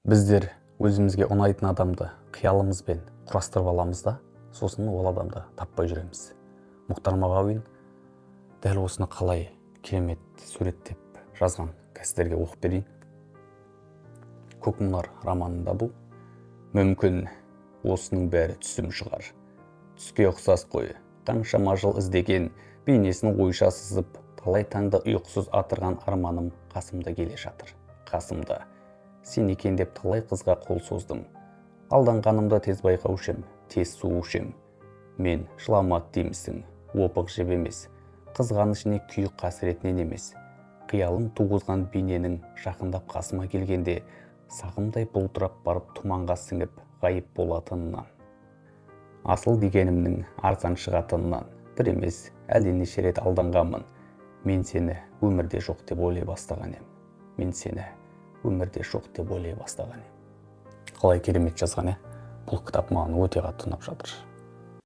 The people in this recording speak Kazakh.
Біздер өзімізге ұнайтын адамды қиялымызбен құрастырып аламыз да, сосын ол адамды таппай жүреміз. Мұхтар Мағауин дәл осыны қалай керемет суреттеп жазған, қазір сіздерге оқып берейін. «Көкмұнар» романында бұл. Мүмкін, осының бәрі түсім шығар. Түске ұқсас қой. Қаншама жыл іздеген, бейнесін ойша сызып, талай таңды ұйқысыз атырған арманым қасымда келе жатыр, қасымда. Сен екен деп талай қызға қол создым. Алданғанымды тез байқаушы ем, тез суыушы ем. Мен жыламады деймісің? Опық жеп емес, қызғаныш не күйік қасіретінен емес, қиялым туғызған бейненің жақындап қасыма келгенде, сағымдай бұлдырап барып, тұманға сіңіп ғайып болатынынан, асыл дегенімнің арзан шығатынынан бір емес, әлденеше рет алданғанмын. Мен сені өмірде жоқ деп ойлай бастаған ем. Мен сені өмірде жоқ деп ойлай бастаған ем. Қалай керемет жазған, иә? Бұл кітап маған өте қатты ұнап жатыр.